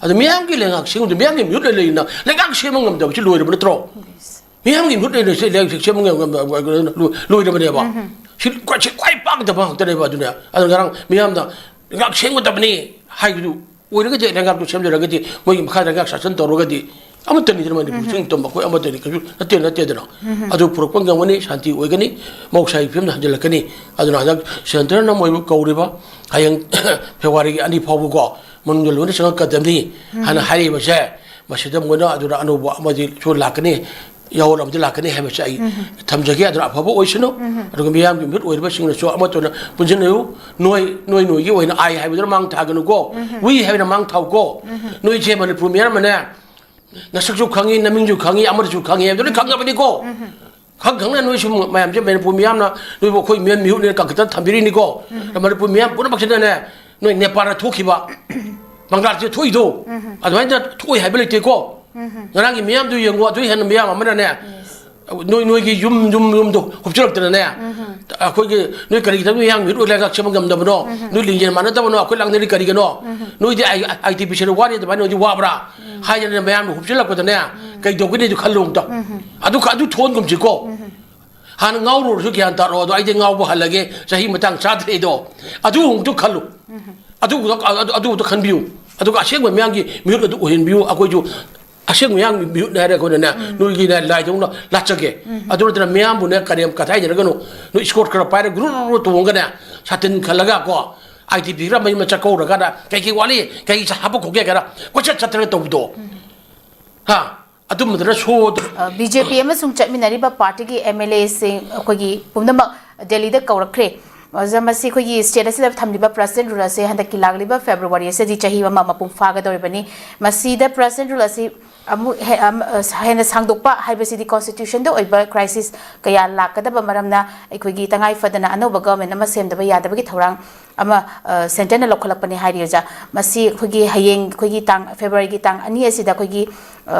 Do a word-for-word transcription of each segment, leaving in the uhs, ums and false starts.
ꯑꯗꯣ ꯃꯤꯌꯥꯝꯒꯤ ꯂꯩꯉꯥꯛ ꯁꯦꯝꯕꯗ ꯃꯤꯌꯥꯝꯒꯤ ꯃꯤꯍꯨꯠ ꯂꯩ ꯂꯩꯅ ꯂꯩꯉꯥꯛ ꯁꯦꯝꯕ ꯉꯝꯗꯕꯁꯤ ꯂꯣꯏꯔꯕ ꯅꯠꯇ꯭ꯔꯣ? ꯃꯤꯌꯥꯝꯒꯤ ꯃꯤꯍꯨꯠ ꯂꯩꯅ ꯁꯤ ꯂꯩꯉꯥꯛ ꯁꯦꯝꯕ ꯉꯝ-, ꯉꯝ-, ꯂꯣꯏ-, ꯂꯣꯏꯔꯕꯅꯦꯕ꯫ ꯁꯤ ꯈ꯭ꯋꯥꯏ, ꯁꯤ ꯈ꯭ꯋꯥꯏ ꯄꯥꯡꯗꯕ ꯉꯥꯛꯇꯅꯦꯕ꯫ ꯑꯗꯨꯅ ꯑꯗꯣ ꯉꯔꯥꯡ ꯃꯤꯌꯥꯝꯅ ꯂꯩꯉꯥꯛ ꯁꯦꯝꯒꯗꯕꯅꯤ ꯍꯥꯏꯕꯗꯨ ꯑꯣꯏꯔꯒꯗꯤ, ꯂꯩꯉꯥꯛꯇꯨ ꯁꯦꯝꯖꯔꯒꯗꯤ, ꯃꯣꯏꯒꯤ ꯃꯈꯥꯗ ꯂꯩꯉꯥꯛ ꯁꯥꯁꯟ ꯇꯧꯔꯒꯗꯤ ꯑꯃꯠꯇꯅꯤꯗꯅ ꯃꯅꯤꯄꯨꯔ ꯆꯤꯡ ꯇꯝꯕ ꯑꯩꯈꯣꯏ ꯑꯃꯠꯇꯅꯤ, ꯀꯩꯁꯨ ꯅꯠꯇꯦ, ꯅꯠꯇꯦꯗꯅ꯫ ꯑꯗꯨ ꯄꯨꯔꯛꯄ ꯉꯝꯒꯅꯤ, ꯁꯥꯟꯇꯤ ꯑꯣꯏꯒꯅꯤ, ꯃꯍꯧꯁꯥꯒꯤ ꯐꯤꯕꯝꯗ ꯍꯟꯖꯤꯜꯂꯛꯀꯅꯤ꯫ ꯑꯗꯨꯅ ꯍꯟꯗꯛ ꯁꯦꯟꯇꯔꯅ ꯃꯣꯏꯕꯨ ꯀꯧꯔꯤꯕ ꯍꯌꯦꯡ ꯐꯦꯕ꯭ꯔꯨꯋꯥꯔꯤꯒꯤ ꯑꯅꯤ ꯐꯥꯎꯕꯀꯣ ꯃꯅꯨꯡꯗ ꯂꯣꯏꯅ ꯆꯪꯉꯛꯀꯗꯕꯅꯤ ꯍꯥꯏꯅ ꯍꯥꯏꯔꯤꯕꯁꯦ, ꯃꯁꯤꯗ ꯃꯣꯏꯅ ꯑꯗꯨꯅ ꯑꯅꯧꯕ ꯑꯃꯗꯤ ꯁꯨ ꯂꯥꯛꯀꯅꯤ, ꯌꯥꯑꯣꯟ ꯑꯃꯗꯤ ꯂꯥꯛꯀꯅꯤ ꯍꯥꯏꯕꯁꯦ ꯑꯩ ꯊꯝꯖꯒꯦ꯫ ꯑꯗꯨꯅ ꯑꯐꯕ ꯑꯣꯏꯁꯅꯨ꯫ ꯑꯗꯨꯒ ꯃꯤꯌꯥꯝꯒꯤ ꯃꯤꯍꯨꯠ ꯑꯣꯏꯔꯤꯕꯁꯤꯡꯅꯁꯨ ꯑꯃꯠꯇꯅ ꯄꯨꯟꯁꯤꯟꯅꯌꯨ꯫ ꯅꯣꯏ, ꯅꯣꯏ, ꯅꯣꯏꯒꯤ ꯑꯣꯏꯅ "I" ꯍꯥꯏꯕꯗꯨꯅ ꯃꯥꯡ ꯊꯥꯒꯅꯨꯀꯣ꯫ "We" ꯍꯥꯏꯕꯅ ꯃꯥꯡ ꯊꯥꯎꯀꯣ꯫ ꯅꯣꯏꯁꯦ ꯃꯅꯤꯄꯨꯔ ꯃꯤꯌꯥꯝꯅꯅꯦ, ꯅꯁꯛꯁꯨ ꯈꯪꯉꯤ, ꯅꯃꯤꯡꯁꯨ ꯈꯪꯉꯤ, ꯑꯃꯗꯁꯨ ꯈꯪꯉꯤ ꯍꯥꯏꯕꯗꯨ ꯂꯣꯏ ꯈꯪꯉꯕꯅꯤꯀꯣ꯫ ꯈꯪ ꯈꯪꯅ ꯅꯣꯏꯁꯨ ꯃꯌꯥꯝꯁꯦ, ꯃꯅꯤꯄꯨꯔ ꯃꯤꯌꯥꯝꯅ ꯅꯣꯏꯕꯨ ꯑꯩꯈꯣꯏ ꯃꯤꯍꯨꯠꯅꯦꯅ ꯀꯟꯈꯠꯇꯅ ꯊꯝꯕꯤꯔꯤꯅꯤꯀꯣ꯫ ꯃꯅꯤꯄꯨꯔ ꯃꯤꯌꯥꯝ ꯄꯨꯝꯅꯃꯛꯁꯤꯅꯅꯦ, ꯅꯣꯏ ꯅꯦꯄꯥꯜꯗ ꯊꯣꯛꯈꯤꯕ, ꯕꯪꯒ꯭ꯂꯥꯗꯦꯁꯇ ꯊꯣꯛꯏꯗꯣ, ꯑꯗꯨꯃꯥꯏꯅ ꯊꯣꯛꯏ ꯍꯥꯏꯕ ꯂꯩꯇꯦꯀꯣ꯫ ꯉꯔꯥꯡꯒꯤ ꯃꯤꯌꯥꯝꯗꯨ ꯌꯦꯡꯉꯣ, ꯑꯗꯨ ꯍꯦꯟꯅ ꯃꯤꯌꯥꯝ ꯑꯃꯅꯅꯦ, ꯅꯣꯏ, ꯅꯣꯏꯒꯤ ꯌꯨꯝ, ꯌꯨꯝ, ꯌꯨꯝꯗꯣ ꯍꯨꯞꯆꯤꯜꯂꯛꯇꯅꯅꯦ, ꯑꯩꯈꯣꯏꯒꯤ ꯅꯣꯏ ꯀꯔꯤꯒꯤꯗꯃꯛ ꯃꯤꯌꯥꯝꯒꯤ ꯃꯤꯍꯨꯠ ꯑꯣꯏ ꯂꯩꯉꯥꯛ ꯁꯦꯝꯕ ꯉꯝꯗꯕꯅꯣ? ꯅꯣꯏ ꯂꯤꯡꯖꯦꯜ ꯃꯥꯟꯅꯗꯕꯅꯣ? ꯑꯩꯈꯣꯏ ꯂꯥꯡꯅꯔꯤ ꯀꯔꯤꯒꯤꯅꯣ? ꯅꯣꯏꯗꯤ ꯑꯥꯏ-, ITBC ꯗ ꯋꯥꯔꯤ ꯑꯗꯨꯃꯥꯏꯅ ꯅꯣꯏꯗꯤ ꯋꯥꯕ꯭ꯔꯥ? ꯍꯥꯏꯗꯅ ꯃꯌꯥꯝꯅ ꯍꯨꯞꯆꯤꯜꯂꯛꯄꯗꯅꯦ, ꯀꯩꯗꯧꯒꯅꯤꯗꯨ ꯈꯜꯂꯨ ꯑꯝꯇ꯫ ꯑꯗꯨ, ꯑꯗꯨ ꯊꯣꯟꯒꯨꯝꯁꯤꯀꯣ꯫ ꯍꯥꯟꯅ ꯉꯥꯎꯔꯨꯔꯁꯨ ꯒ꯭ꯌꯥꯟ ꯇꯥꯔꯛꯑꯣ, ꯑꯗꯣ ꯑꯩꯗꯤ ꯉꯥꯎꯕ ꯍꯜꯂꯒꯦ, ꯆꯍꯤ ꯃꯇꯥꯡ ꯆꯥꯗ꯭ꯔꯦꯗꯣ꯫ ꯑꯗꯨ ꯑꯃꯨꯛꯇ ꯈꯜꯂꯨ꯫ ꯑꯗꯨ, ꯑꯗꯨ, ꯑꯗꯨ ꯑꯃꯨꯛꯇ ꯈꯟꯕꯤꯌꯨ꯫ ꯑꯗꯨꯒ ꯑꯁꯦꯡꯕ ꯃꯤꯌꯥꯝꯒꯤ ꯃꯤꯍꯨꯠ ꯑꯗꯨ ꯑꯣꯏꯍꯟꯕꯤꯌꯨ꯫ ꯑꯩꯈꯣꯏꯁꯨ ꯑꯁꯦꯡꯕ ꯃꯤꯌꯥꯝꯒꯤ ꯃꯤꯍꯨꯠꯅꯦ ꯍꯥꯏꯔꯒ ꯑꯩꯈꯣꯏꯅꯅꯦ, ꯅꯣꯏꯒꯤꯅꯦ ꯂꯥꯏꯗꯧꯅ ꯂꯥꯠꯆꯒꯦ꯫ ꯑꯗꯨ ꯅꯠꯇꯅ ꯃꯤꯌꯥꯝꯕꯨꯅꯦ ꯀꯔꯦꯝ ꯀꯊꯥꯏꯅꯔꯒꯅꯨ꯫ ꯅꯣꯏ escort ꯈꯔ ꯄꯥꯏꯔꯒ ꯒ꯭ꯔꯨ ꯒ꯭ꯔꯨ ꯒ꯭ꯔꯨ ꯇꯣꯡꯉꯒꯅꯦ, ꯁꯥꯇꯤꯟ ꯈꯜꯂꯒ ꯀꯣ, ITBC ꯈꯔ ꯃꯌꯨꯝꯗ ꯆꯠꯀꯧꯔꯀꯥꯟꯗ, "ꯀꯩ ꯀꯩ ꯋꯥꯠꯂꯤ? ꯀꯩ ꯍꯥꯞꯄ ꯈꯣꯠꯀꯦ?" ꯀꯥꯏꯅ ꯀꯣꯏꯆꯠ ꯆꯠꯇꯅ ꯇꯧꯕꯗꯣ꯫ ꯍꯥ? ꯑꯗꯨꯝꯕꯗꯨꯅ ꯁꯣꯗꯣ꯫ ꯑ, BJP ꯑꯃꯁꯨꯡ ꯆꯠꯃꯤꯟꯅꯔꯤꯕ party ꯒꯤ MLA ꯁꯤꯡ ꯑꯩꯈꯣꯏꯒꯤ ꯄꯨꯝꯅꯃꯛ ꯗꯦꯜꯂꯤꯗ ꯀꯧꯔꯛꯈ꯭ꯔꯦ꯫ ꯑꯣꯖꯥ, ꯃꯁꯤ ꯑꯩꯈꯣꯏꯒꯤ state ꯑꯁꯤꯗ ꯊꯝꯂꯤꯕ president rule ꯑꯁꯦ ꯍꯟꯗꯛꯀꯤ ꯂꯥꯛꯂꯤꯕ February ꯑꯁꯤꯗꯤ ꯆꯍꯤ ꯑꯃ ꯃꯄꯨꯡ ꯐꯥꯒꯗꯧꯔꯤꯕꯅꯤ꯫ ꯃꯁꯤꯗ president rule ꯑꯁꯤ ꯑꯃꯨꯛ ꯍꯦ-, ꯑꯝ-, ꯑ, ꯍꯦꯟꯅ ꯁꯥꯡꯗꯣꯛꯄ ꯍꯥꯏꯕꯁꯤꯗꯤ constitution ꯗ ꯑꯣꯏꯕ crisis ꯀꯌꯥ ꯂꯥꯛꯀꯗꯕ ꯃꯔꯝꯅ ꯑꯩꯈꯣꯏꯒꯤ ꯇꯉꯥꯏ ꯐꯗꯅ ꯑꯅꯧꯕ government ꯑꯃ ꯁꯦꯝꯗꯕ ꯌꯥꯗꯕꯒꯤ ꯊꯧꯔꯥꯡ ꯑꯃ ꯁꯦꯟꯇꯔꯅ ꯂꯧꯈꯠꯂꯛꯄꯅꯤ ꯍꯥꯏꯔꯤ ꯑꯣꯖꯥ꯫ ꯃꯁꯤ ꯑꯩꯈꯣꯏꯒꯤ ꯍꯌꯦꯡ ꯑꯩꯈꯣꯏꯒꯤ ꯇꯥꯡ, ꯐꯦꯕ꯭ꯔꯨꯋꯥꯔꯤꯒꯤ ꯇꯥꯡ ꯑꯅꯤ ꯑꯁꯤꯗ ꯑꯩꯈꯣꯏꯒꯤ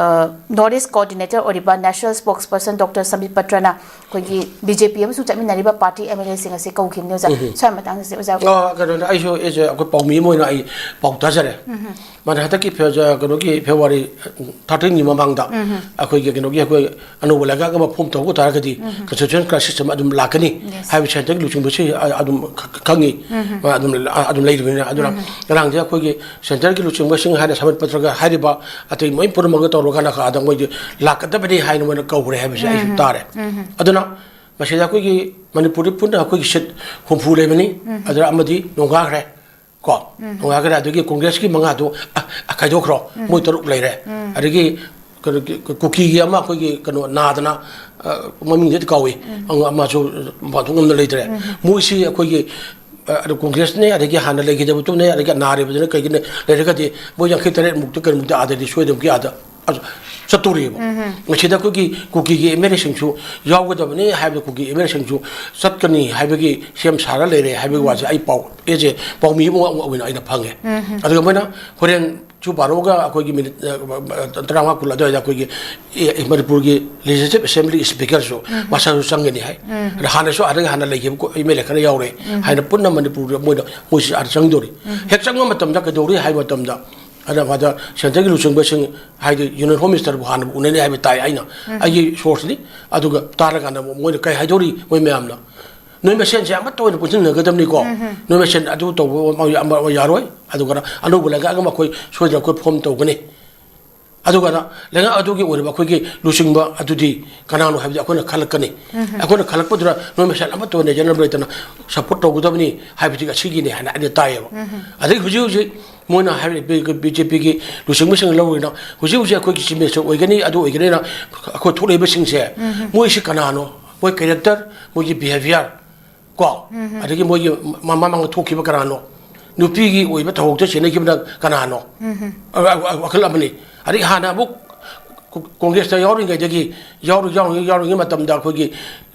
ꯅꯣꯔꯠ ꯏꯁ ꯀꯣꯑꯣꯔꯗꯤꯅꯦꯇꯔ ꯑꯣꯏꯔꯤꯕ ꯅꯦꯁꯅꯦꯜ ꯁ꯭ꯄꯣꯛꯁ ꯄꯔꯁꯟ ꯗꯣꯛꯇꯔ ꯁꯝꯕꯤꯠ ꯄꯇ꯭ꯔꯅ ꯑꯩꯈꯣꯏꯒꯤ ꯕꯤ ꯖꯦ ꯄꯤ ꯑꯃꯁꯨꯡ ꯆꯠꯃꯤꯟꯅꯔꯤꯕ ꯄꯥꯔꯇꯤ ꯑꯦꯝ ꯑꯦꯜ ꯑꯦꯁꯤꯡ ꯑꯁꯤ ꯀꯧꯈꯤꯕꯅꯤ ꯑꯣꯖꯥ꯫ ꯎꯝ꯫ ꯁ꯭ꯋꯥꯏ ꯃꯇꯥꯡꯁꯤꯗ ꯑꯣꯖꯥ꯫ ꯑ, ꯀꯩꯅꯣꯅꯦ, ꯑꯩꯁꯨ, ꯑꯩꯁꯦ ꯑꯩꯈꯣꯏ ꯄꯥꯎꯃꯤ ꯑꯃ ꯑꯣꯏꯅ ꯑꯩ ꯄꯥꯎ ꯇꯥꯖꯔꯦ꯫ ꯎꯝ꯫ ꯃꯥꯅ ꯍꯟꯗꯛꯀꯤ ꯐꯦ-, ꯀꯩꯅꯣꯒꯤ ꯐꯦꯕ꯭ꯔꯨꯋꯥꯔꯤ ꯊꯥꯔꯇꯤꯟꯒꯤ ꯃꯃꯥꯡꯗ ꯎꯝ꯫ ꯑꯩꯈꯣꯏꯒꯤ ꯀꯩꯅꯣꯒꯤ ꯑꯩꯈꯣꯏ ꯑꯅꯧꯕ ꯂꯩꯉꯥꯛ ꯑꯃ ꯐꯣꯝ ꯇꯧꯕ ꯇꯥꯔꯒꯗꯤ ꯎꯝ꯫ ꯀꯟꯁꯇꯤꯇ꯭ꯌꯨꯁꯟ ꯀ꯭ꯔꯥꯏꯁꯤꯁ ꯑꯃ ꯑꯗꯨꯝ ꯂꯥꯛꯀꯅꯤ ꯌꯦꯁ꯫ ꯍꯥꯏꯕ ꯁꯦꯟꯇꯔꯒꯤ ꯂꯨꯆꯤꯡꯕꯁꯤ ꯑ-, ꯑꯗꯨꯝ ꯈ-, ꯈꯪꯉꯤ꯫ ꯎꯝ꯫ ꯃꯥ ꯑꯗꯨꯝ, ꯑ-, ꯑꯗꯨꯝ ꯂꯩꯔꯤꯕꯅꯤꯅ꯫ ꯑꯗꯨꯅ ꯎꯝ꯫ ꯉꯔꯥꯡꯁꯦ ꯑꯩꯈꯣꯏꯒꯤ ꯁꯦꯟꯇꯔꯒꯤ ꯂꯨꯆꯤꯡꯕꯁꯤꯡ ꯍꯥꯏꯅ ꯁꯃꯟ ꯄꯇ꯭ꯔꯒ ꯍꯥꯏꯔꯤꯕ ꯑꯇꯩ ꯃꯣꯏ ꯄꯨꯝꯅꯃꯛꯀ ꯇꯧꯔꯀꯥꯟꯗ ꯑꯥꯗ ꯃꯣꯏꯗꯤ ꯂꯥꯛꯀꯗꯕꯅꯤ ꯍꯥꯏꯅ ꯃꯣꯏꯅ ꯀꯧꯈ꯭ꯔꯦ ꯍꯥꯏꯕꯁꯦ ꯑꯩꯁꯨ ꯎꯝ꯫ ꯇꯥꯔꯦ꯫ ꯎꯝ꯫ ꯑꯗꯨꯅ ꯃꯁꯤꯗ ꯑꯩꯈꯣꯏꯒꯤ ꯃꯅꯤꯄꯨꯔꯗꯤ ꯄꯨꯟꯅ ꯑꯩꯈꯣꯏꯒꯤ ꯁꯤꯠ ꯍꯨꯝꯐꯨ ꯂꯩꯕꯅꯤ꯫ ꯎꯝ꯫ ꯑꯗꯨꯗ ꯑꯃꯗꯤ ꯅꯣꯡꯈꯥꯈ꯭ꯔꯦ꯫ ꯀꯣ? ꯎꯝ꯫ ꯅꯣꯡꯈꯥꯈ꯭ꯔꯦ꯫ ꯑꯗꯒꯤ ꯀꯣꯡꯒ꯭ꯔꯦꯁꯀꯤ ꯃꯉꯥꯗꯨ, ꯑ, ꯑ, ꯈꯥꯏꯗꯣꯛꯈ꯭ꯔꯣ꯫ ꯎꯝ꯫ ꯃꯣꯏ ꯇꯔꯨꯛ ꯂꯩꯔꯦ꯫ ꯎꯝ꯫ ꯑꯗꯒꯤ ꯀꯩꯅꯣ, ꯀꯨꯀꯤꯒꯤ ꯑꯃ ꯑꯩꯈꯣꯏꯒꯤ ꯀꯩꯅꯣ ꯅꯥꯗꯅ, ꯑ, ꯃꯃꯤꯡꯗꯤ ꯀꯥꯎꯏ꯫ ꯎꯝ꯫ ꯑꯃ-, ꯑꯃꯁꯨ ꯄꯥꯊꯣꯛ ꯉꯝꯗ ꯂꯩꯇ꯭ꯔꯦ꯫ ꯎꯝ꯫ ꯃꯣꯏꯁꯤ ꯑꯩꯈꯣꯏꯒꯤ, ꯑ, ꯑꯗꯨ ꯀꯣꯡꯒ꯭ꯔꯦꯁꯅꯦ, ꯑꯗꯒꯤ ꯍꯥꯟꯅ ꯂꯩꯈꯤꯗꯕꯗꯨꯅꯦ, ꯑꯗꯒꯤ ꯅꯥꯔꯤꯕꯗꯨꯅ ꯀꯩꯒꯤꯅꯦ ꯂꯩꯔꯒꯗꯤ ꯃꯣꯏ ꯌꯥꯡꯈꯩ ꯇꯔꯦꯠ ꯃꯨꯛꯇ ꯀꯩꯅꯣꯃꯨꯛꯇ ꯑꯥꯗꯗꯤ ꯁꯣꯏꯗꯅꯃꯛꯀꯤ ꯑꯥꯗ ꯑꯗꯨ ꯆꯠꯇꯣꯔꯤꯑꯕ꯫ ꯎꯝ꯫ ꯃꯁꯤꯗ ꯑꯩꯈꯣꯏꯒꯤ ꯀꯨꯀꯤꯒꯤ ꯑꯦꯝ ꯑꯦꯜ ꯑꯦꯁꯤꯡꯁꯨ ꯌꯥꯎꯒꯗꯕꯅꯤ ꯍꯥꯏꯕꯗ ꯀꯨꯀꯤ ꯑꯦꯝ ꯑꯦꯜ ꯑꯦꯁꯤꯡꯁꯨ ꯆꯠꯀꯅꯤ ꯍꯥꯏꯕꯒꯤ ꯁꯦꯝ ꯁꯥꯔ ꯂꯩꯔꯦ ꯍꯥꯏꯕꯒꯤ ꯎꯝ꯫ ꯋꯥꯁꯦ ꯑꯩ ꯄꯥꯎ ꯑꯩꯁꯦ ꯄꯥꯎꯃꯤ ꯑꯃ ꯑꯣꯏꯅ ꯑꯩꯅ ꯐꯪꯉꯦ꯫ ꯎꯝ꯫ ꯑꯗꯨꯒ ꯃꯣꯏꯅ ꯍꯣꯔꯦꯟ ꯁꯨ ꯕꯥꯔꯣꯒ ꯑꯩꯈꯣꯏꯒꯤ ꯃꯤꯅꯤꯠ, ꯑ, ꯇꯔꯥꯃꯉꯥ ꯀꯨꯟ ꯑꯗꯨꯋꯥꯏꯗ ꯑꯩꯈꯣꯏꯒꯤ, ꯑꯦ, ꯃꯅꯤꯄꯨꯔꯒꯤ ꯂꯦꯖꯤꯁꯂꯦꯇꯤꯚ ꯑꯦꯁꯦꯝꯕ꯭ꯂꯤ ꯁ꯭ꯄꯤꯀꯔꯁꯨ ꯎꯝ꯫ ꯃꯁꯥꯁꯨ ꯆꯪꯒꯅꯤ ꯍꯥꯏ꯫ ꯎꯝ꯫ ꯑꯗ ꯍꯥꯟꯅꯁꯨ ꯑꯥꯗꯒꯤ ꯍꯥꯟꯅ ꯂꯩꯈꯤꯕ ꯀꯣ-, ꯑꯦꯝ ꯑꯦꯜ ꯑꯦ ꯈꯔ ꯌꯥꯎꯔꯦ ꯎꯝ꯫ ꯍꯥꯏꯅ ꯄꯨꯟꯅ ꯃꯅꯤꯄꯨꯔꯗ ꯃꯣꯏꯗ ꯃꯣꯏꯁꯤ ꯑꯥꯗ ꯆꯪꯗꯧꯔꯤ꯫ ꯎꯝ꯫ ꯍꯦꯛ ꯆꯪꯕ ꯃꯇꯝꯗ ꯀꯩꯗꯧꯔꯤ ꯍꯥꯏꯕ ꯃꯇꯝꯗ ꯑꯗ ꯃꯥꯗ ꯁꯦꯟꯇꯔꯒꯤ ꯂꯨꯆꯤꯡꯕꯁꯤꯡ ꯍꯥꯏꯗꯤ ꯌꯨꯅꯤꯌꯟ ꯍꯣꯝ ꯃꯤꯅꯤꯁꯇꯔꯕꯨ ꯍꯥꯟꯅ ꯎꯅꯅꯤ ꯍꯥꯏꯕ ꯇꯥꯏ ꯑꯩꯅ, ꯎꯝ꯫ ꯑꯩꯒꯤ ꯁꯣꯔꯁꯅꯤ꯫ ꯑꯗꯨꯒ ꯇꯥꯔꯀꯥꯟꯗ ꯃꯣꯏꯅ ꯀꯩ ꯍꯥꯏꯗꯧꯔꯤ ꯃꯣꯏ ꯃꯌꯥꯝꯅ? ꯅꯣꯏ ꯃꯁꯦꯟꯁꯦ ꯑꯃꯠꯇ ꯑꯣꯏꯅ ꯄꯨꯟꯁꯤꯟꯅꯒꯗꯕꯅꯤꯀꯣ꯫ ꯎꯝ꯫ ꯅꯣꯏ ꯃꯁꯦꯟ ꯑꯗꯨ ꯇꯧꯕ ꯑꯃ ꯌꯥꯔꯣꯏ꯫ ꯑꯗꯨꯒ ꯑꯅꯧꯕ ꯂꯩꯉꯥꯛ ꯑꯃ ꯑꯩꯈꯣꯏ ꯁꯣꯏꯗꯅ ꯑꯩꯈꯣꯏ ꯐꯣꯝ ꯇꯧꯒꯅꯤ꯫ ꯑꯗꯨꯒ ꯂꯩꯉꯥꯛ ꯑꯗꯨꯒꯤ ꯑꯣꯏꯔꯤꯕ ꯑꯩꯈꯣꯏꯒꯤ ꯂꯨꯆꯤꯡꯕ ꯑꯗꯨꯗꯤ ꯀꯅꯥꯅꯣ ꯍꯥꯏꯕꯗꯤ ꯑꯩꯈꯣꯏꯅ ꯈꯜꯂꯛꯀꯅꯤ꯫ ꯎꯝ꯫ ꯑꯩꯈꯣꯏꯅ ꯈꯜꯂꯛꯄꯗꯨꯗ ꯅꯣꯏ ꯃꯁꯦꯟ ꯑꯃꯠꯇ ꯑꯣꯏꯅ ꯌꯦꯠꯅꯕ ꯂꯩꯇꯅ ꯁꯄꯣꯔꯠ ꯇꯧꯒꯗꯕꯅꯤ ꯍꯥꯏꯕꯗꯤ ꯑꯁꯤꯒꯤꯅꯤ ꯍꯥꯏꯅ ꯑꯩꯅ ꯇꯥꯏꯌꯦꯕ꯫ ꯎꯝ꯫ ꯑꯗꯩ ꯍꯧꯖꯤꯛ ꯍꯧꯖꯤꯛ ꯃꯣꯏꯅ ꯍꯥꯏꯔꯤꯕ ꯕꯤ ꯖꯦ ꯄꯤꯒꯤ ꯂꯨꯆꯤꯡꯕꯁꯤꯡꯅ ꯂꯧꯔꯤꯅ ꯍꯧꯖꯤꯛ ꯍꯧꯖꯤꯛ ꯑꯩꯈꯣꯏꯒꯤ ꯆꯤꯐ ꯃꯤꯅꯤꯁꯇꯔ ꯑꯣꯏꯒꯅꯤ, ꯑꯗꯨ ꯑꯣꯏꯒꯅꯤꯅ ꯑꯩꯈꯣꯏ ꯊꯣꯛꯂꯛꯏꯕꯁꯤꯡꯁꯦ, ꯎꯝ꯫ ꯃꯣꯏꯁꯤ ꯀꯅꯥꯅꯣ? ꯃꯣꯏ ꯀꯦꯔꯦꯛꯇꯔ, ꯃꯣꯏꯒꯤ ꯕꯤꯍꯦꯕꯤꯌꯔ, ꯀꯣ? ꯎꯝ꯫ ꯑꯗꯒꯤ ꯃꯣꯏꯒꯤ ꯃ-, ꯃꯃꯥꯡꯗ ꯊꯣꯛꯈꯤꯕ ꯀꯅꯥꯅꯣ? ꯅꯨꯄꯤꯒꯤ ꯑꯣꯏꯕ ꯊꯧꯑꯣꯡꯗ ꯆꯦꯟꯅꯈꯤꯕꯅ ꯀꯅꯥꯅꯣ? ꯎꯝ꯫ ꯑ-, ꯑ-, ꯋꯥꯈꯜ ꯑꯃꯅꯤ꯫ ꯑꯗꯒꯤ ꯍꯥꯟꯅ ꯑꯃꯨꯛ ꯀꯣ-, ꯀꯣꯡꯒ꯭ꯔꯦꯁꯇ ꯌꯥꯎꯔꯤꯉꯩꯗꯒꯤ, ꯌꯥꯎꯔꯤ-, ꯌꯥꯎꯔꯤ-, ꯌꯥꯎꯔꯤꯉꯩ ꯃꯇꯝꯗ ꯑꯩꯈꯣꯏꯒꯤ,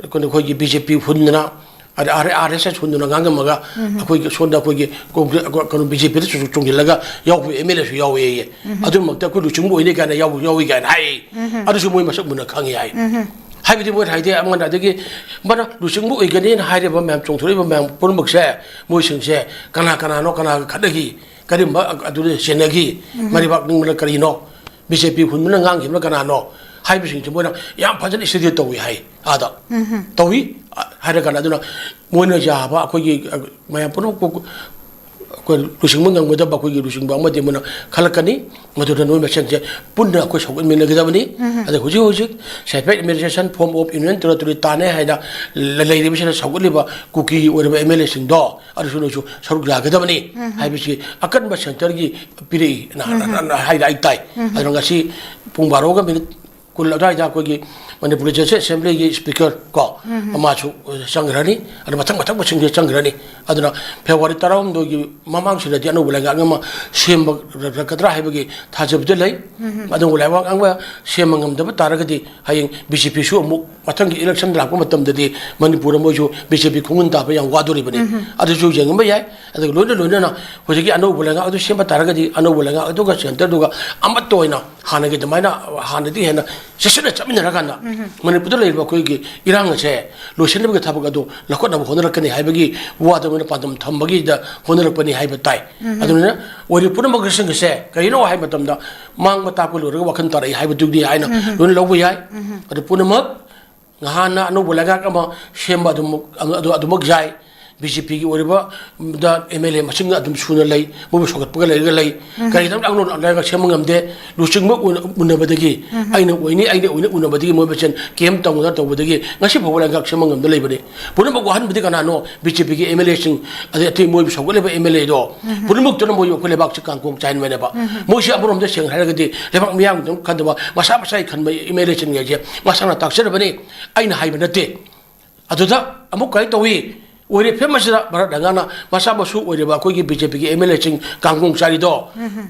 ꯑꯩꯈꯣꯏꯒꯤ ꯕꯤ ꯖꯦ ꯄꯤ ꯍꯨꯟꯗꯅ, ꯑꯗ ꯑꯥꯔ ꯑꯦꯁ ꯑꯦꯁ ꯍꯨꯟꯗꯨꯅ ꯉꯥꯡꯉꯝꯃꯒ ꯑꯩꯈꯣꯏꯒꯤ ꯁꯣꯝꯗ ꯑꯩꯈꯣꯏꯒꯤ ꯀꯣꯡꯒ꯭ꯔꯦ-, ꯀꯩꯅꯣ, ꯕꯤ ꯖꯦ ꯄꯤꯗ ꯆꯣꯡꯁꯤꯜꯂꯒ ꯌꯥꯎꯕ ꯑꯦꯝ ꯑꯦꯜ ꯑꯦꯁꯨ ꯌꯥꯎꯋꯦꯌꯦ꯫ ꯑꯗꯨꯃꯛꯇ ꯑꯩꯈꯣꯏ ꯂꯨꯆꯤꯡꯕ ꯑꯣꯏꯅꯤ ꯀꯥꯏꯅ ꯌꯥꯎ-, ꯌꯥꯎꯏ ꯀꯥꯏꯅ ꯍꯥꯏ꯫ ꯑꯗꯨꯁꯨ ꯃꯣꯏ ꯃꯁꯛ ꯃꯨꯟꯅ ꯈꯪꯉꯤ ꯍꯥꯏ꯫ ꯍꯥꯏꯕꯗꯤ ꯃꯣꯏꯅ ꯍꯥꯏꯗꯤ ꯑꯃꯅ ꯑꯗꯒꯤ ꯃꯥꯅ ꯂꯨꯆꯤꯡꯕ ꯑꯣꯏꯒꯅꯤꯅ ꯍꯥꯏꯔꯤꯕ ꯃꯌꯥꯝ, ꯆꯣꯡꯊꯣꯔꯛꯏꯕ ꯃꯌꯥꯝ ꯄꯨꯝꯅꯃꯛꯁꯦ, ꯃꯣꯏꯁꯤꯡꯁꯦ ꯀꯅꯥ ꯀꯅꯥꯅꯣ, ꯀꯅꯥꯒ ꯈꯠꯅꯈꯤ, ꯀꯔꯤꯒꯨꯝꯕ ꯑꯗꯨꯗ ꯆꯦꯟꯅꯈꯤ, ꯃꯔꯩꯕꯥꯛ ꯅꯤꯡꯕꯅ ꯀꯔꯤꯅꯣ, ꯕꯤ ꯖꯦ ꯄꯤ ꯍꯨꯟꯕꯅ ꯉꯥꯡꯈꯤꯕꯅ ꯀꯅꯥꯅꯣ ꯍꯥꯏꯕꯁꯤꯡꯁꯦ ꯃꯣꯏꯅ ꯌꯥꯝ ꯐꯖꯅ ꯏꯁꯇꯗꯤ ꯇꯧꯏ ꯍꯥꯏ꯫ ꯑꯥꯗ ꯇꯧꯏ꯫ ꯑ, ꯍꯥꯏꯔꯀꯥꯟꯗ ꯑꯗꯨꯅ ꯃꯣꯏꯅ ꯌꯥꯕ ꯑꯩꯈꯣꯏꯒꯤ, ꯑ, ꯃꯌꯥꯝ ꯄꯨꯝꯅꯃꯛꯄꯨ ꯑꯩꯈꯣꯏ ꯂꯨꯆꯤꯡꯕ ꯉꯝꯒꯗꯕ ꯑꯩꯈꯣꯏꯒꯤ ꯂꯨꯆꯤꯡꯕ ꯑꯃꯗꯤ ꯃꯣꯏꯅ ꯈꯜꯂꯛꯀꯅꯤ꯫ ꯃꯗꯨꯗ ꯅꯣꯏ ꯃꯁꯦꯟꯁꯦ ꯄꯨꯟꯅ ꯑꯩꯈꯣꯏ ꯁꯧꯒꯠꯃꯤꯟꯅꯒꯗꯕꯅꯤ꯫ ꯑꯗ ꯍꯧꯖꯤꯛ ꯍꯧꯖꯤꯛ separate administration form of union territory ꯇꯥꯅꯩ ꯍꯥꯏꯅ ꯂ-, ꯂꯩꯔꯤꯕꯁꯤꯅ ꯁꯧꯒꯠꯂꯤꯕ ꯀꯨꯀꯤꯒꯤ ꯑꯣꯏꯔꯤꯕ ꯑꯦꯝ ꯑꯦꯜ ꯑꯦꯁꯤꯡꯗꯣ ꯑꯗꯨꯁꯨ ꯅꯣꯏꯁꯨ ꯁꯔꯨꯛ ꯌꯥꯒꯗꯕꯅꯤ ꯍꯥꯏꯕꯁꯤ ꯑꯀꯟꯕ ꯁꯦꯟꯇꯔꯒꯤ ꯄꯤꯔꯛꯏ ꯅ-, ꯅ-, ꯅ-, ꯍꯥꯏꯅ ꯑꯩ ꯇꯥꯏ꯫ ꯑꯗꯨꯅ ꯉꯁꯤ ꯄꯨꯡ ꯕꯥꯔꯣꯒ ꯃꯤꯅꯤꯠ ꯀꯨꯟ ꯑꯗꯨꯋꯥꯏꯗ ꯑꯩꯈꯣꯏꯒꯤ ꯃꯅꯤꯄꯨꯔ ꯂꯩꯖꯁꯦ ꯑꯦꯁꯦꯝꯕ꯭ꯂꯤꯒꯤ ꯁ꯭ꯄꯤꯀꯔ ꯀꯣ, ꯃꯥꯁꯨ ꯆꯪꯈ꯭ꯔꯅꯤ꯫ ꯑꯗ ꯃꯊꯪ ꯃꯊꯪ ꯃꯁꯤꯡꯁꯦ ꯆꯪꯈ꯭ꯔꯅꯤ꯫ ꯑꯗꯨꯅ ꯐꯦꯕ꯭ꯔꯨꯋꯥꯔꯤ ꯇꯔꯥꯍꯨꯝꯗꯣꯏꯒꯤ ꯃꯃꯥꯡꯁꯤꯗꯗꯤ ꯑꯅꯧꯕ ꯂꯩꯉꯥꯛ ꯑꯃ ꯁꯦꯝꯕ ꯂꯥꯛꯀꯗ꯭ꯔꯥ ꯍꯥꯏꯕꯒꯤ ꯊꯥꯖꯕꯗꯤ ꯂꯩ꯫ ꯑꯅꯧꯕ ꯂꯩꯉꯥꯛ ꯑꯃ ꯁꯦꯝꯕ ꯉꯝꯗꯕ ꯇꯥꯔꯒꯗꯤ ꯍꯌꯦꯡ ꯕꯤ ꯖꯦ ꯄꯤꯁꯨ ꯑꯃꯨꯛ ꯃꯊꯪꯒꯤ ꯏꯂꯦꯛꯁꯟ ꯂꯥꯛꯄ ꯃꯇꯝꯗꯗꯤ ꯃꯅꯤꯄꯨꯔꯗ ꯃꯣꯏꯁꯨ ꯕꯤ ꯖꯦ ꯄꯤ ꯈꯣꯡꯒꯨꯟ ꯇꯥꯕ ꯌꯥꯝ ꯋꯥꯗꯣꯔꯤꯕꯅꯤ꯫ ꯑꯗꯨꯁꯨ ꯌꯦꯡꯉꯝꯕ ꯌꯥꯏ꯫ ꯑꯗꯨꯒ ꯂꯣꯏꯅ ꯂꯣꯏꯅꯅ ꯍꯧꯖꯤꯛꯀꯤ ꯑꯅꯧꯕ ꯂꯩꯉꯥꯛ ꯑꯗꯨ ꯁꯦꯝꯕ ꯇꯥꯔꯒꯗꯤ ꯑꯅꯧꯕ ꯂꯩꯉꯥꯛ ꯑꯗꯨꯒ ꯁꯦꯟꯇꯔꯗꯨꯒ ꯑꯃꯠꯇ ꯑꯣꯏꯅ ꯍꯥꯟꯅꯒꯤ ꯑꯗꯨꯃꯥꯏꯅ ꯍꯥꯟꯅꯗꯤ ꯍꯦꯟꯅ ꯆꯦꯠꯁꯤꯟꯅ ꯆꯠꯃꯤꯟꯅꯔꯀꯥꯟꯗ ꯃꯅꯤꯄꯨꯔꯗ ꯂꯩꯔꯤꯕ ꯑꯩꯈꯣꯏꯒꯤ ꯏꯔꯥꯡ ꯑꯁꯦ ꯂꯣꯏꯁꯤꯟꯅꯕꯒꯤ ꯊꯕꯛ ꯑꯗꯨ ꯂꯧꯈꯠꯅꯕ ꯍꯣꯠꯅꯔꯛꯀꯅꯤ ꯍꯥꯏꯕꯒꯤ ꯋꯥꯗ ꯃꯣꯏꯅ ꯄꯥꯟꯗꯝ ꯊꯝꯕꯒꯤꯗ ꯍꯣꯠꯅꯔꯛꯄꯅꯤ ꯍꯥꯏꯕ ꯇꯥꯏ꯫ ꯑꯗꯨꯅ ꯑꯣꯏꯔꯤꯕ ꯄꯨꯝꯅꯃꯛꯁꯤꯡ ꯑꯁꯦ ꯀꯔꯤꯅꯣ ꯍꯥꯏꯕ ꯃꯇꯝꯗ ꯃꯥꯡꯕ ꯇꯥꯛꯄ ꯂꯣꯏꯔꯒ ꯋꯥꯈꯜ ꯇꯥꯔꯛꯏ ꯍꯥꯏꯕꯗꯨꯗꯤ ꯍꯥꯏꯅ ꯂꯣꯏꯅ ꯂꯧꯕ ꯌꯥꯏ꯫ ꯑꯗꯨ ꯄꯨꯝꯅꯃꯛ ꯉꯍꯥꯟꯅ ꯑꯅꯧꯕ ꯂꯩꯉꯥꯛ ꯑꯃ ꯁꯦꯝꯕ ꯑꯗꯨꯃꯛ, ꯑꯗꯨ, ꯑꯗꯨꯃꯛ ꯌꯥꯏ꯫ ꯕꯤ ꯖꯦ ꯄꯤꯒꯤ ꯑꯣꯏꯔꯤꯕ ꯗ ꯑꯦꯝ ꯑꯦꯜ ꯑꯦ ꯃꯁꯤꯡ ꯑꯗꯨꯝ ꯁꯨꯅ ꯂꯩ, ꯃꯣꯏꯕꯨ ꯁꯧꯒꯠꯄꯒ ꯂꯩꯔꯒ ꯂꯩ꯫ ꯀꯔꯤꯒꯤꯗꯃꯛꯇ ꯑꯅꯧꯕ ꯂꯩꯉꯥꯛ ꯁꯦꯝꯕ ꯉꯝꯗꯦ? ꯂꯨꯆꯤꯡꯕ ꯎꯅ-, ꯎꯅꯕꯗꯒꯤ, ꯑꯩꯅ ꯑꯣꯏꯅꯤ, ꯑꯩꯅ ꯑꯣꯏꯅꯤ ꯎꯅꯕꯗꯒꯤ ꯃꯣꯏ ꯃꯁꯦꯟ ꯀꯦꯝ ꯇꯧꯅꯗꯅ ꯇꯧꯕꯗꯒꯤ ꯉꯁꯤ ꯐꯥꯎꯕ ꯂꯩꯉꯥꯛ ꯁꯦꯝꯕ ꯉꯝꯗ ꯂꯩꯕꯅꯤ꯫ ꯄꯨꯝꯅꯃꯛ ꯋꯥꯍꯟꯕꯗꯤ ꯀꯅꯥꯅꯣ? ꯕꯤ ꯖꯦ ꯄꯤꯒꯤ ꯑꯦꯝ ꯑꯦꯜ ꯑꯦꯁꯤꯡ, ꯑꯗꯩ ꯑꯇꯩ ꯃꯣꯏꯕꯨ ꯁꯧꯒꯠꯂꯤꯕ ꯑꯦꯝ ꯑꯦꯜ ꯑꯦꯗꯣ ꯄꯨꯝꯅꯃꯛꯇꯨꯅ ꯃꯣꯏ ꯑꯩꯈꯣꯏ ꯂꯩꯕꯥꯛꯁꯤ ꯀꯥꯡꯀꯣꯡ ꯆꯥꯏꯍꯟꯕꯅꯦꯕ꯫ ꯃꯣꯏꯁꯤ ꯑꯃꯔꯣꯝꯗ ꯁꯦꯡꯅ ꯍꯥꯏꯔꯒꯗꯤ ꯂꯩꯕꯥꯛ ꯃꯤꯌꯥꯝꯒꯤꯗꯃꯛ ꯈꯟꯗꯕ, ꯃꯁꯥ ꯃꯁꯥꯒꯤ ꯈꯟꯕ ꯑꯦꯝ ꯑꯦꯜ ꯑꯦꯁꯤꯡ ꯍꯥꯏꯁꯦ ꯃꯁꯥꯅ ꯇꯥꯛꯆꯔꯕꯅꯤ, ꯑꯩꯅ ꯍꯥꯏꯕ ꯅꯠꯇꯦ꯫ ꯑꯗꯨꯗ ꯑꯃꯨꯛ ꯀꯔꯤ ꯇꯧꯏ? ꯑꯣꯏꯔꯤꯐꯝ ꯑꯁꯤꯗ ꯚꯥꯔꯠ ꯂꯩꯉꯥꯛꯅ ꯃꯆꯥ ꯃꯁꯨ ꯑꯣꯏꯔꯤꯕ ꯑꯩꯈꯣꯏꯒꯤ ꯕꯤ ꯖꯦ ꯄꯤꯒꯤ ꯑꯦꯝ ꯑꯦꯜ ꯑꯦꯁꯤꯡ ꯀꯥꯡꯒꯣꯡ ꯆꯥꯔꯤꯗꯣ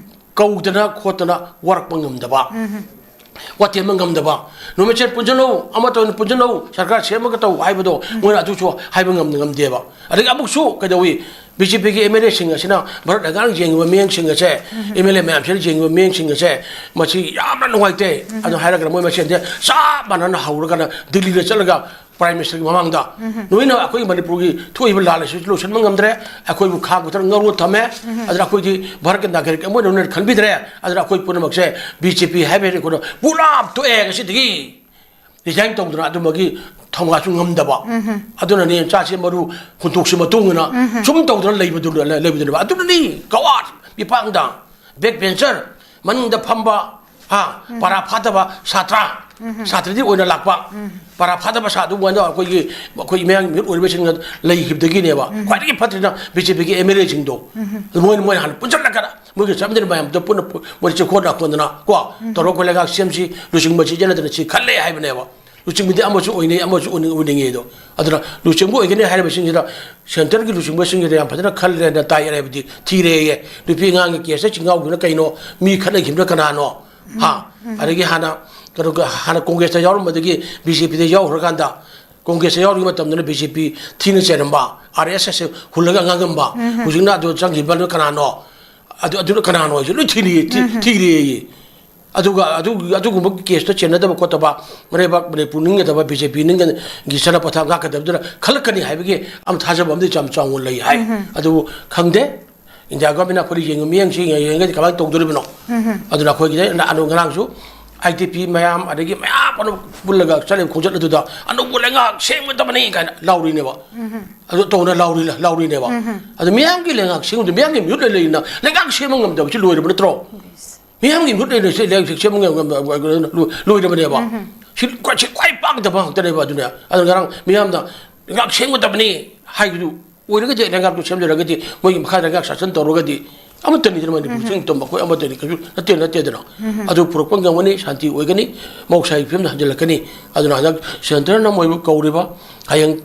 ꯀꯧꯗꯅ ꯈꯣꯠꯇꯅ ꯋꯥꯔꯛꯄ ꯉꯝꯗꯕ, ꯋꯥꯇꯦꯝꯕ ꯉꯝꯗꯕ, ꯅꯨꯃꯤꯠꯁꯦ ꯄꯨꯟꯁꯤꯜꯂꯧ, ꯑꯃꯠꯇ ꯑꯣꯏꯅ ꯄꯨꯟꯁꯤꯜꯂꯧ, ꯁꯔꯀꯥꯔ ꯁꯦꯝꯃꯒ ꯇꯧ ꯍꯥꯏꯕꯗꯣ ꯃꯣꯏꯅ ꯑꯗꯨꯁꯨ ꯍꯥꯏꯕ ꯉꯝꯗ-, ꯉꯝꯗꯦꯕ꯫ ꯑꯗꯒꯤ ꯑꯃꯨꯛꯁꯨ ꯀꯩꯗꯧꯏ, ꯕꯤ ꯖꯦ ꯄꯤꯒꯤ ꯑꯦꯝ ꯑꯦꯜ ꯑꯦꯁꯤꯡ ꯑꯁꯤꯅ ꯚꯥꯔꯠ ꯂꯩꯉꯥꯛꯅ ꯌꯦꯡꯉꯤꯕ ꯃꯤꯠꯌꯦꯡꯁꯤꯡ ꯑꯁꯦ, ꯑꯦꯝ ꯑꯦꯜ ꯑꯦ ꯃꯌꯥꯝꯁꯤꯅ ꯌꯦꯡꯉꯤꯕ ꯃꯤꯠꯌꯦꯡꯁꯤꯡ ꯑꯁꯦ, ꯃꯁꯤ ꯌꯥꯝꯅ ꯅꯨꯡꯉꯥꯏꯇꯦ꯫ ꯑꯗꯨ ꯍꯥꯏꯔꯒꯅ ꯃꯣꯏ ꯃꯁꯦꯟꯁꯦ ꯆꯞ ꯃꯥꯟꯅꯅ ꯍꯧꯔꯒꯅ ꯗꯤꯜꯂꯤꯗ ꯆꯠꯂꯒ ꯄ꯭ꯔꯥꯏꯝ ꯃꯤꯅꯤꯁꯇꯔꯒꯤ ꯃꯃꯥꯡꯗ, "ꯅꯣꯏꯅ ꯑꯩꯈꯣꯏ ꯃꯅꯤꯄꯨꯔꯒꯤ ꯊꯣꯛꯏꯕ ꯂꯥꯜ ꯑꯁꯤ ꯂꯣꯏꯁꯤꯟꯕ ꯉꯝꯗ꯭ꯔꯦ, ꯑꯩꯈꯣꯏꯕꯨ ꯈꯥ ꯊꯥꯡꯅ ꯉꯧꯔꯒ ꯊꯝꯃꯦ, ꯑꯗꯨꯅ ꯑꯩꯈꯣꯏꯗꯤ ꯚꯥꯔꯠꯀꯤ ꯅꯥꯒꯔꯤꯛ ꯑꯃ ꯑꯣꯏꯅ ꯅꯣꯏꯅ ꯈꯟꯕꯤꯗ꯭ꯔꯦ, ꯑꯗꯨꯅ ꯑꯩꯈꯣꯏ ꯄꯨꯝꯅꯃꯛꯁꯦ ꯕꯤ ꯖꯦ ꯄꯤ ꯍꯥꯏꯕ ꯑꯩꯈꯣꯏꯅ ꯄꯨꯂꯞ ꯇꯣꯛꯑꯦ ꯉꯁꯤꯗꯒꯤ" ꯔꯤꯖꯥꯏꯟ ꯇꯧꯗꯅ ꯑꯗꯨꯃꯒꯤ ꯊꯧꯅꯥꯁꯨ ꯉꯝꯗꯕ꯫ ꯑꯗꯨꯅꯅꯦ ꯆꯥꯁꯦ ꯃꯔꯨ ꯍꯨꯟꯗꯣꯛꯁꯤ ꯃꯇꯨꯡ ꯏꯟꯅ ꯁꯨꯝ ꯇꯧꯗꯅ ꯂꯩꯕꯗꯨ-, ꯂꯩꯕꯗꯨꯅꯦꯕ꯫ ꯑꯗꯨꯅꯅꯤ ꯒꯋꯥ ꯃꯤꯄꯥꯡꯗ ꯕꯦꯛ ꯕꯦꯟꯆꯔ ꯃꯅꯨꯡꯗ ꯐꯝꯕ, ꯍꯥ, ꯄꯔꯥ ꯐꯥꯗꯕ ꯁꯥꯇ꯭ꯔ, ꯁꯥꯇ꯭ꯔꯗꯤ ꯑꯣꯏꯅ ꯂꯥꯛꯄ, ꯄꯔꯥ ꯐꯥꯗꯕ ꯁꯥ-, ꯑꯗꯨꯒꯨꯝꯕ ꯑꯩꯈꯣꯏꯒꯤ, ꯑꯩꯈꯣꯏ ꯃꯌꯥꯝꯒꯤ ꯃꯤꯍꯨꯠ ꯑꯣꯏꯔꯤꯕꯁꯤꯡꯅ ꯂꯩꯈꯤꯕꯗꯒꯤꯅꯦꯕ꯫ ꯈ꯭ꯋꯥꯏꯗꯒꯤ ꯐꯠꯇ꯭ꯔꯤꯅ ꯕꯤ ꯖꯦ ꯄꯤꯒꯤ ꯑꯦꯝ ꯑꯦꯜ ꯑꯦꯁꯤꯡꯗꯣ꯫ ꯃꯣꯏꯅ, ꯃꯣꯏꯅ ꯍꯥꯟꯅ ꯄꯨꯟꯁꯤꯜꯂꯒ ꯃꯣꯏꯒ ꯆꯠꯃꯤꯟꯅꯕ ꯃꯌꯥꯝꯗꯣ ꯄꯨꯟꯅ ꯄꯨ-, ꯃꯣꯏ ꯆꯦꯛꯈꯣꯟ ꯅꯥꯈꯣꯟꯗꯅ ꯀꯣ, ꯇꯧꯔꯒ ꯑꯩꯈꯣꯏ ꯂꯩꯉꯥꯛ ꯁꯦꯝꯁꯤ, ꯂꯨꯆꯤꯡꯕ ꯁꯤꯖꯤꯟꯅꯗꯅ ꯁꯤ ꯈꯜꯂꯦ ꯍꯥꯏꯕꯅꯦꯕ꯫ ꯂꯨꯆꯤꯡꯕꯗꯤ ꯑꯃꯁꯨ ꯑꯣꯏꯅꯩ, ꯑꯃꯁꯨ ꯑꯣꯏꯅꯤꯡ-, ꯑꯣꯏꯅꯤꯡꯉꯤ ꯑꯗꯣ꯫ ꯑꯗꯨꯅ ꯂꯨꯆꯤꯡꯕ ꯑꯣꯏꯒꯅꯤ ꯍꯥꯏꯔꯤꯕꯁꯤꯡꯁꯤꯗ ꯁꯦꯟꯇꯔꯒꯤ ꯂꯨꯆꯤꯡꯕꯁꯤꯡꯁꯤꯗ ꯌꯥꯝ ꯐꯖꯅ ꯈꯜꯂꯦꯅ ꯇꯥꯏ, ꯑꯔꯩꯕꯗꯤ ꯊꯤꯔꯦꯌꯦ꯫ ꯅꯨꯄꯤ ꯑꯉꯥꯡꯒꯤ ꯀꯦꯁꯇ ꯆꯤꯡꯉꯥꯎꯈꯤꯕꯅ ꯀꯩꯅꯣ? ꯃꯤ ꯈꯠꯅꯈꯤꯕꯅ ꯀꯅꯥꯅꯣ? ꯍꯥ? ꯑꯗꯒꯤ ꯍꯥꯟꯅ ꯀꯩꯅꯣ, ꯍꯥꯟꯅ ꯀꯣꯡꯒ꯭ꯔꯦꯁꯇ ꯌꯥꯎꯔꯝꯕꯗꯒꯤ ꯕꯤ ꯖꯦ ꯄꯤꯗ ꯌꯥꯎꯈ꯭ꯔꯀꯥꯟꯗ, ꯀꯣꯡꯒ꯭ꯔꯦꯁꯇ ꯌꯥꯎꯔꯤꯉꯩ ꯃꯇꯝꯗꯅ ꯕꯤ ꯖꯦ ꯄꯤ ꯊꯤꯅ ꯆꯩꯔꯝꯕ, ꯑꯥꯔ ꯑꯦꯁ ꯑꯦꯁ ꯍꯨꯜꯂꯒ ꯉꯥꯡꯉꯝꯕ, ꯍꯧꯖꯤꯛꯅ ꯑꯗꯨ ꯆꯪꯈꯤꯕꯅ ꯀꯅꯥꯅꯣ? ꯑꯗꯨ, ꯑꯗꯨꯅ ꯀꯅꯥꯅꯣ ꯍꯥꯏꯁꯦ ꯂꯣꯏ ꯊꯤꯔꯤ-, ꯊꯤ-, ꯊꯤꯔꯦꯌꯦ꯫ ꯑꯗꯨꯒ ꯑꯗꯨ, ꯑꯗꯨꯒꯨꯝꯕ ꯀꯦꯁꯇꯣ ꯆꯦꯟꯅꯗꯕ ꯈꯣꯠꯇꯕ, ꯃꯔꯩꯕꯥꯛ ꯃꯅꯤꯄꯨꯔ ꯅꯤꯡꯒꯗꯕ, ꯕꯤ ꯖꯦ ꯄꯤ ꯅꯤꯡꯒ-, ꯒꯤ ꯆꯠꯅ ꯄꯊꯥꯞ ꯉꯥꯛꯀꯗꯕꯗꯨꯅ ꯈꯜꯂꯛꯀꯅꯤ ꯍꯥꯏꯕꯒꯤ ꯑꯃ ꯊꯥꯖꯕ ꯑꯃꯗꯤ ꯌꯥꯝ ꯆꯥꯎꯅ ꯂꯩ ꯍꯥꯏ꯫ ꯑꯗꯨꯕꯨ ꯈꯪꯗꯦ, ꯏꯟꯗꯤꯌꯥ ꯒꯣꯔꯃꯦꯟꯅ ꯑꯩꯈꯣꯏꯗ ꯌꯦꯡꯉ-, ꯃꯤꯠꯌꯦꯡꯁꯤ ꯌꯦꯡꯉ-, ꯌꯦꯡꯉꯒꯗꯤ ꯀꯃꯥꯏꯅ ꯇꯧꯗꯣꯔꯤꯕꯅꯣ? ꯑꯗꯨꯅ ꯑꯩꯈꯣꯏꯒꯤꯗ ꯅ-, ꯑꯅꯨ ꯉꯔꯥꯡꯁꯨ ꯑꯥꯏ ꯇꯤ ꯄꯤ ꯃꯌꯥꯝ, ꯑꯗꯒꯤ ꯃꯌꯥꯝ ꯑꯅꯧ ꯄꯨꯜꯂꯒ ꯆꯠꯂꯤꯕ ꯈꯣꯡꯆꯠ ꯑꯗꯨꯗ ꯑꯅꯧꯕ ꯂꯩꯉꯥꯛ ꯁꯦꯝꯒꯗꯕꯅꯤ ꯀꯥꯏꯅ ꯂꯥꯎꯔꯤꯅꯦꯕ꯫ ꯑꯗꯨ ꯇꯧꯅ ꯂꯥꯎꯔꯤ-, ꯂꯥꯎꯔꯤꯅꯦꯕ꯫ ꯑꯗꯨ ꯃꯤꯌꯥꯝꯒꯤ ꯂꯩꯉꯥꯛ ꯁꯦꯝꯗ, ꯃꯤꯌꯥꯝꯒꯤ ꯃꯤꯍꯨꯠ ꯂꯩ-, ꯂꯩꯅ ꯂꯩꯉꯥꯛ ꯁꯦꯝꯕ ꯉꯝꯗꯕꯁꯤ ꯂꯣꯏꯔꯕ ꯅꯠꯇ꯭ꯔꯣ? ꯃꯤꯌꯥꯝꯒꯤ ꯃꯤꯍꯨꯠ ꯂꯩꯅ ꯁꯤ ꯂꯩꯉꯥꯛ ꯁꯦꯝꯕ ꯉꯝ-, ꯉꯝ-, ꯂꯣꯏ-, ꯂꯣꯏꯔꯕꯅꯦꯕ꯫ ꯁꯤ ꯈ꯭ꯋꯥꯏ, ꯁꯤ ꯈ꯭ꯋꯥꯏ ꯄꯥꯡꯗꯕ ꯉꯥꯛꯇꯅꯦꯕ꯫ ꯑꯗꯨꯅ, ꯑꯗꯨꯅ ꯉꯔꯥꯡ ꯃꯤꯌꯥꯝꯅ ꯂꯩꯉꯥꯛ ꯁꯦꯝꯒꯗꯕꯅꯤ ꯍꯥꯏꯕꯗꯨ ꯑꯣꯏꯔꯒꯗꯤ, ꯂꯩꯉꯥꯛꯇꯨ ꯁꯦꯝꯖꯔꯒꯗꯤ, ꯃꯣꯏꯒꯤ ꯃꯈꯥꯗ ꯂꯩꯉꯥꯛ ꯁꯥꯁꯟ ꯇꯧꯔꯒꯗꯤ ꯑꯃꯠꯇꯅꯤꯗꯅ ꯃꯅꯤꯄꯨꯔ ꯆꯤꯡ ꯇꯝꯕ ꯑꯩꯈꯣꯏ ꯑꯃꯠꯇꯅꯤ, ꯀꯩꯁꯨ ꯅꯠꯇꯦ, ꯅꯠꯇꯦꯗꯅ꯫ ꯑꯗꯨ ꯄꯨꯔꯛꯄ ꯉꯝꯒꯅꯤ, ꯁꯥꯟꯇꯤ ꯑꯣꯏꯒꯅꯤ, ꯃꯍꯧꯁꯥꯒꯤ ꯐꯤꯕꯝꯗ ꯍꯟꯖꯤꯜꯂꯛꯀꯅꯤ꯫ ꯑꯗꯨꯅ ꯍꯟꯗꯛ ꯁꯦꯟꯇꯔꯅ ꯃꯣꯏꯕꯨ ꯀꯧꯔꯤꯕ, ꯍꯌꯦꯡ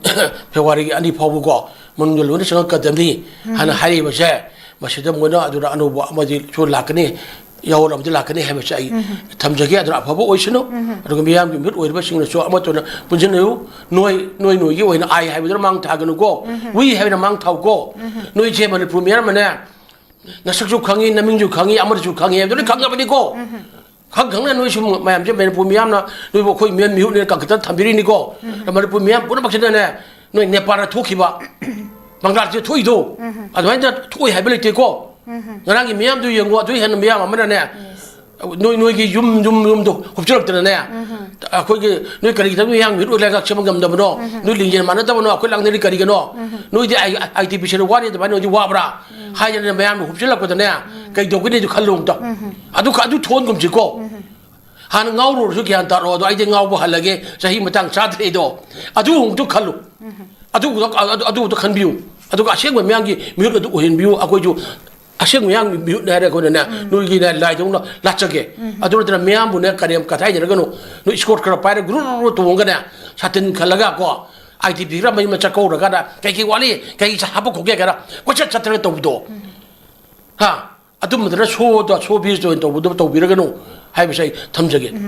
ꯐꯦꯕ꯭ꯔꯨꯋꯥꯔꯤꯒꯤ ꯑꯅꯤ ꯐꯥꯎꯕꯀꯣ ꯃꯅꯨꯡꯗ ꯂꯣꯏꯅ ꯆꯪꯉꯛꯀꯗꯕꯅꯤ ꯍꯥꯏꯅ ꯍꯥꯏꯔꯤꯕꯁꯦ, ꯃꯁꯤꯗ ꯃꯣꯏꯅ ꯑꯗꯨꯗ ꯑꯅꯧꯕ ꯑꯃꯗꯤ ꯁꯨ ꯂꯥꯛꯀꯅꯤ꯫ ꯌꯥꯑꯣꯟ ꯑꯃꯗꯤ ꯂꯥꯛꯀꯅꯤ ꯍꯥꯏꯕꯁꯦ ꯑꯩ ꯊꯝꯖꯒꯦ꯫ ꯑꯗꯨꯅ ꯑꯐꯕ ꯑꯣꯏꯁꯅꯨ꯫ ꯑꯗꯨꯒ ꯃꯤꯌꯥꯝꯒꯤ ꯃꯤꯍꯨꯠ ꯑꯣꯏꯔꯤꯕꯁꯤꯡꯅꯁꯨ ꯑꯃꯠꯇ ꯑꯣꯏꯅ ꯄꯨꯟꯁꯤꯟꯅꯕꯤꯌꯨ꯫ ꯅꯣꯏ, ꯅꯣꯏ, ꯅꯣꯏꯒꯤ ꯑꯣꯏꯅ "ꯑꯥꯏ" ꯍꯥꯏꯕꯗꯨꯅ ꯃꯥꯡ ꯊꯥꯒꯅꯨꯀꯣ꯫ "ꯋꯤ" ꯍꯥꯏꯕꯅ ꯃꯥꯡ ꯊꯥꯎꯀꯣ꯫ ꯅꯣꯏꯁꯦ ꯃꯅꯤꯄꯨꯔ ꯃꯤꯌꯥꯝ ꯑꯃꯅꯦ, ꯅꯁꯛꯁꯨ ꯈꯪꯉꯤ, ꯅꯃꯤꯡꯁꯨ ꯈꯪꯉꯤ, ꯑꯃꯗꯁꯨ ꯈꯪꯉꯤ ꯍꯥꯏꯕꯗꯨ ꯂꯣꯏ ꯈꯪꯉꯕꯅꯤꯀꯣ꯫ ꯈꯪ ꯈꯪꯅ ꯅꯣꯏꯁꯨ ꯃꯌꯥꯝꯁꯦ ꯃꯅꯤꯄꯨꯔ ꯃꯤꯌꯥꯝꯅ ꯅꯣꯏꯕꯨ ꯑꯩꯈꯣꯏ ꯃꯤꯍꯨꯠ, ꯃꯤꯍꯨꯠꯅꯦꯅ ꯀꯟꯈꯠꯇꯅ ꯊꯝꯕꯤꯔꯤꯅꯤꯀꯣ꯫ ꯃꯅꯤꯄꯨꯔ ꯃꯤꯌꯥꯝ ꯄꯨꯝꯅꯃꯛꯁꯤꯅꯅꯦ, ꯅꯣꯏ ꯅꯦꯄꯥꯜꯗ ꯊꯣꯛꯈꯤꯕ, ꯕꯪꯒ꯭ꯂꯥꯗꯦꯁꯇ ꯊꯣꯛꯏꯗꯣ, ꯑꯗꯨꯃꯥꯏꯅ ꯊꯣꯛꯑꯣꯏ ꯍꯥꯏꯕ ꯂꯩꯇꯦꯀꯣ꯫ ꯉꯔꯥꯡꯒꯤ ꯃꯤꯌꯥꯝꯗꯨ ꯌꯦꯡꯉꯣ, ꯑꯗꯨ ꯍꯦꯟꯅ ꯃꯤꯌꯥꯝ ꯑꯃꯅꯅꯦ, ꯅꯣꯏ, ꯅꯣꯏꯒꯤ ꯌꯨꯝ, ꯌꯨꯝ, ꯌꯨꯝꯗꯣ ꯍꯨꯞꯆꯤꯜꯂꯛꯇꯅꯅꯦ, ꯑꯩꯈꯣꯏꯒꯤ ꯅꯣꯏ ꯀꯔꯤꯒꯤꯗꯃꯛ ꯃꯤꯌꯥꯝ ꯃꯤꯍꯨꯠ ꯑꯣꯏꯔꯒ ꯁꯦꯝꯕ ꯉꯝꯗꯕꯅꯣ? ꯅꯣꯏ ꯂꯤꯡꯖꯦꯜ ꯃꯥꯟꯅꯗꯕꯅꯣ? ꯑꯩꯈꯣꯏ ꯂꯥꯡꯅꯔꯤ ꯀꯔꯤꯒꯤꯅꯣ? ꯅꯣꯏꯗꯤ ꯑꯥꯏ, ꯑꯥꯏ ꯇꯤ ꯄꯤ ꯁꯤꯗ ꯋꯥꯔꯤ ꯑꯗꯨꯃꯥꯏꯅ ꯅꯣꯏꯗꯤ ꯋꯥꯕ꯭ꯔꯥ? ꯍꯥꯏꯗꯅ ꯃꯌꯥꯝꯅ ꯍꯨꯞꯆꯤꯜꯂꯛꯄꯗꯅꯦ, ꯀꯩꯗꯧꯒꯅꯤꯗꯨ ꯈꯜꯂꯨ ꯑꯝꯇ꯫ ꯑꯗꯨ, ꯑꯗꯨ ꯊꯣꯛꯍꯟꯒꯨꯝꯁꯤꯀꯣ꯫ ꯍꯥꯟꯅ ꯉꯥꯎꯔꯨꯔꯁꯨ ꯒ꯭ꯌꯥꯟ ꯇꯥꯔꯛꯑꯣ, ꯑꯗꯣ ꯑꯩꯗꯤ ꯉꯥꯎꯕ ꯍꯜꯂꯒꯦ, ꯆꯍꯤ ꯃꯇꯥꯡ ꯆꯥꯗ꯭ꯔꯦꯗꯣ꯫ ꯑꯗꯨ ꯑꯃꯨꯛꯇ ꯈꯜꯂꯨ꯫ ꯑꯗꯨ, ꯑꯗꯨ, ꯑꯗꯨ ꯑꯃꯨꯛꯇ ꯈꯟꯕꯤꯌꯨ꯫ ꯑꯗꯨꯒ ꯑꯁꯦꯡꯕ ꯃꯤꯌꯥꯝꯒꯤ ꯃꯤꯍꯨꯠ ꯑꯗꯨ ꯑꯣꯏꯍꯟꯕꯤꯌꯨ꯫ ꯑꯩꯈꯣꯏꯁꯨ ꯑꯁꯦꯡꯕ ꯃꯤꯌꯥꯝꯒꯤ ꯃꯤꯍꯨꯠꯅꯦ ꯍꯥꯏꯔꯒ ꯑꯩꯈꯣꯏꯅꯅꯦ, ꯅꯣꯏꯒꯤꯅꯦ ꯂꯥꯏꯗꯧꯅ ꯂꯥꯠꯆꯒꯦ꯫ ꯑꯗꯨ ꯅꯠꯇꯅ ꯃꯤꯌꯥꯝꯕꯨꯅꯦ ꯀꯔꯦꯝ ꯀꯊꯥꯏꯅꯔꯒꯅꯨ꯫ ꯅꯣꯏ ꯏꯁꯀꯣꯔꯠ ꯈꯔ ꯄꯥꯏꯔꯒ ꯒ꯭ꯔꯨ ꯒ꯭ꯔꯨ ꯒ꯭ꯔꯨ ꯇꯣꯡꯉꯒꯅꯦ, ꯁꯥꯇꯤꯟ ꯈꯜꯂꯒ ꯀꯣ, ꯑꯥꯏ ꯇꯤ ꯄꯤ ꯈꯔ ꯃꯌꯨꯝꯗ ꯆꯠꯀꯧꯔꯒꯅ, "ꯀꯩ ꯀꯩ ꯋꯥꯠꯂꯤ? ꯀꯩ ꯍꯥꯞꯄ ꯈꯣꯠꯀꯦ?" ꯀꯥꯏꯅ ꯀꯣꯏꯆꯠ ꯆꯠꯇꯅ ꯇꯧꯕꯗꯣ꯫ ꯍꯥ? ꯑꯗꯨꯝꯕꯗꯅ ꯁꯣꯗ, ꯁꯣ ꯕꯤꯖꯇ ꯑꯣꯏꯅ ꯇꯧꯕꯗꯣ ꯇꯧꯕꯤꯔꯒꯅꯨ ꯍꯥꯏꯕꯁꯦ ꯑꯩ ꯊꯝꯖꯒꯦ꯫